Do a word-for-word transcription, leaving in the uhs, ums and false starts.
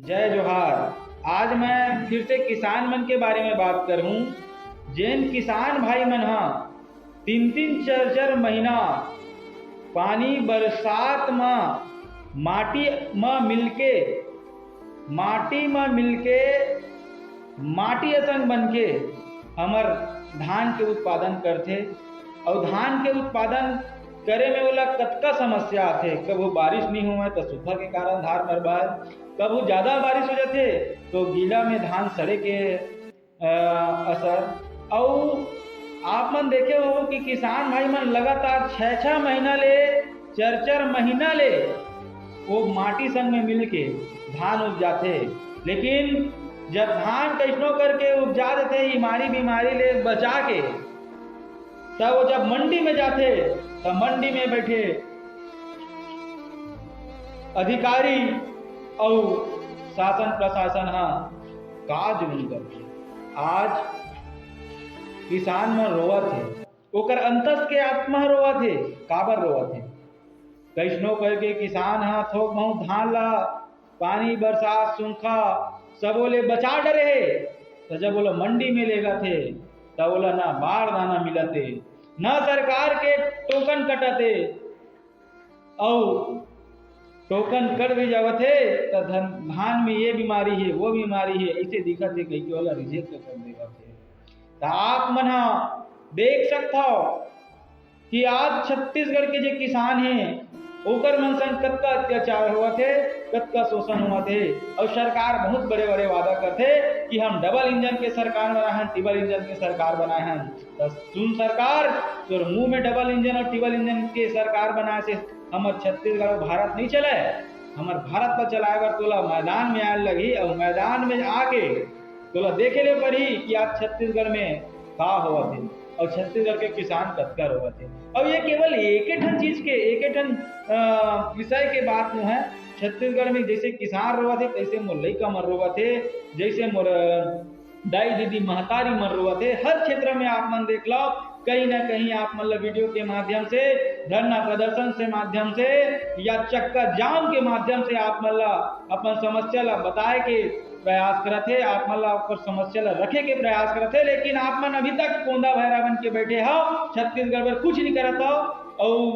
जय जोहार। आज मैं फिर से किसान मन के बारे में बात करहूँ। जेन किसान भाई मन ह तीन तीन चार चार महीना पानी बरसात म माटी म मिलके, माटी म मिलके, माटी असंग बनके हमर धान के उत्पादन करथे। अउ धान के उत्पादन करे में ओला कतका समस्या आथे। कभू बारिश नहीं होवय त सूखा के कारण धान मरबाय, कभू ज्यादा बारिश हो जाथे तो गीला में धान सड़े के अ, असर। अउ आप मन देखे हो कि किसान भाई मन लगातार छः छः महीना ले, चार चार महीना ले वो माटी संग में मिल के धान उपजाथे। लेकिन जब धान कैसनो करके उपजा देथे, इमारी बीमारी ले बचा के, तब वो जब मंडी में जाथे, तब मंडी में बैठे अधिकारी अउ शासन प्रशासन ह का जुलुम करथे। आज किसान मन रोवत हे, ओकर अंतस के आत्मा रोवत हे। काबर रोवत हे? कैसनो करके किसान ह थोक बहुत धान ला पानी, बरसात, सूखा सबो ले बचा डरे हे, त जब ओला मंडी में लेगथे, त ओला ना बारदाना मिलत हे, ना सरकार के टोकन कटत हे, अउ टोकन कट भी जावत हे, त धन, धान में ये बीमारी हे, वो बीमारी हे, ऐसे दिखत हे कहिके ओला रिजेक्ट कर देवत हे। त आप मन ह देख सकथव कि आज छत्तीसगढ़ के जे किसान हे, ओकर मन संग कतका अत्याचार होवत हे, कतका शोषण होवत हे। अउ सरकार बहुत बड़े-बड़े वादा करथे कि हम डबल इंजन के सरकार बनाए हन, ट्रिपल इंजन के सरकार बनाए हन। त सुन सरकार, तोर मुंह में डबल इंजन अउ ट्रिपल इंजन के सरकार बनाए से हमर छत्तीसगढ़ अउ भारत नहीं चले। हमर भारत ला चलाए बर तोला मैदान में आए लगही, अउ मैदान में आके तोला देखे ले पड़ही कि आज छत्तीसगढ़ में का होवत हे अउ छत्तीसगढ़ के किसान कतका रोवत हे। अउ ये केवल एके ठन चीज के, एके ठन, अ, विषय के बात नो है। छत्तीसगढ़ में जैसे किसान रोवत हे, तैसे मोर लइका मन रोवत हे, जैसे मोर, अ, दाई दीदी महतारी मन रोवत हे। हर क्षेत्र में आप मन देख लो, कहीं ना कहीं आप मन ला वीडियो के माध्यम से, धरना प्रदर्शन से माध्यम से या चक्का जाम के माध्यम से आप मन ला अपन समस्या ला बताए के प्रयास करत हे, आप मन ला अपन समस्या ला रखे के प्रयास करत हे, लेकिन आप मन अभी तक कोंदा भैरा बन के बैठे हव, छत्तीसगढ़ बर कुछ नहीं करत हव। अउ